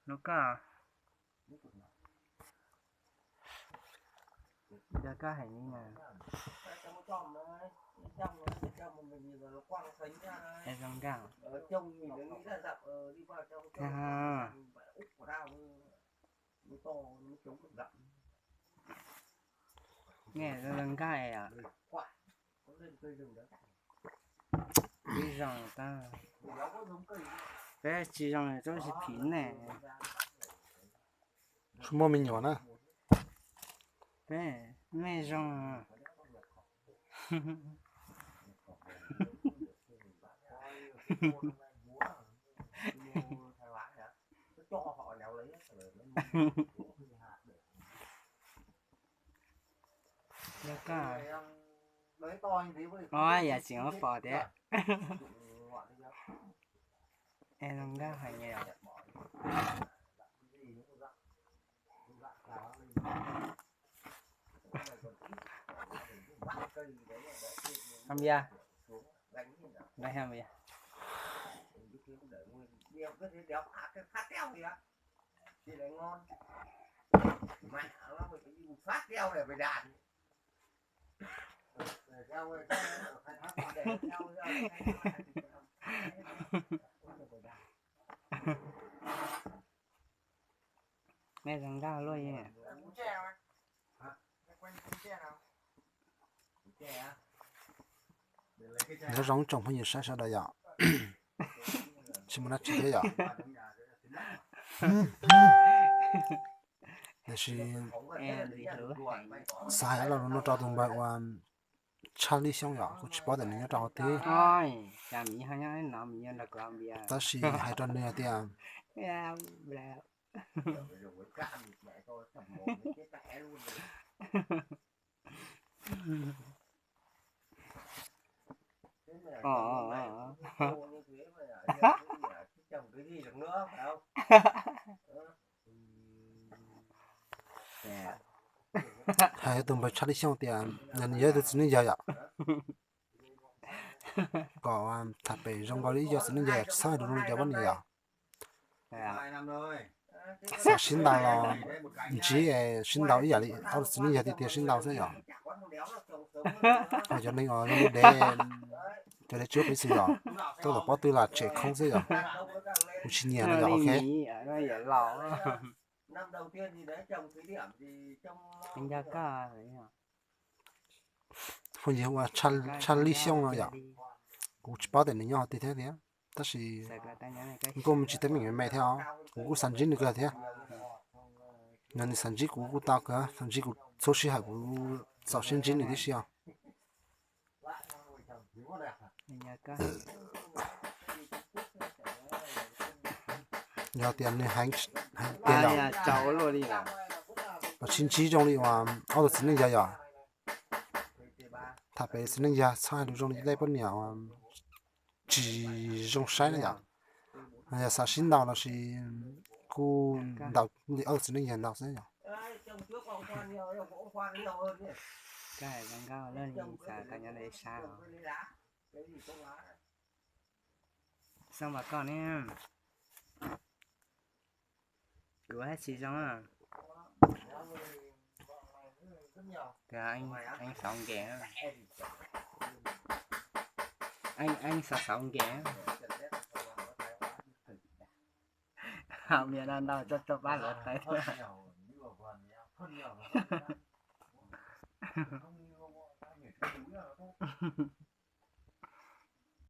Hnub koj, ntawm koj hais li na. Es zoo nkauj. Nyiam zoo nkauj os. Ib zoo tag, peb tsis zoo tub tsis phim ne. Tsis muaj me nyuam na. Peb mej zoo. Yog koj, o, yam tseem muab pom tias, es zoo nkauj heev os. Hab yaj, hab yaj. Mej zoo nkauj luaj li. Nyob zoo tsoom phooj ywg saib sawv daws yom. Tsis muaj dab tsi thiab yom. Tiam sis xav hais lo lus no rau tus npawg uas Tshaj Lij Xyooj yom, kuv tsis paub tias nws nyob rau qhov twg. Tab sis hais rau nws hais tias Hais tus npawg Tshaj Lij Xyooj tias nws yog ib tug txiv neej yawg yom, kom tham pem zoo nkaus li ib co txiv neej yawg, tsis txhob hais lus zoo li cov poj niam yom. Xav sib ntaus los ntsib, sib ntaus ib yam li ob tug txiv neej yawg tiag tiag sib ntaus xwb yom. Ho cov neeg uas zoo li dev, cov dev tsis ua peev xwm yom, tuaj tom pob tw los tsem khoob xwb yom. Kuv tsis nyiam no yom, ok. Phooj ywg uas Tshaj Lij Xyooj no yom, kuv tsis paub tias nws nyob qhov twg thiab tiag, tab sis kuj me ntsis teeb meem me me thiab os. Kuv kuj xav ntsib nws kawg thiab. Yog nws xav ntsib kuv kuj tau kawg, xav ntsib kuv txhua sij hawm kuv txaus siab ntsib nws tib si os. Yog tias nws heev tiag yom, los sib ntsib zoo li uas ob tug txiv neej yawg yom. Tham pem txiv neej yawg, txhob hais lus zoo li tej poj niam uas tsis zoo saib na yom. Yog xav sib ntaus los sis kuj ntaus li ob tug txiv neej yawg ntaus xwb yom. Xoo mas koj ne, kuv haj tsis zoo. Eeb xauv nkees, eeb xauv nkees. Hauv mias no ntau tso tso pab lawv tawv thiab.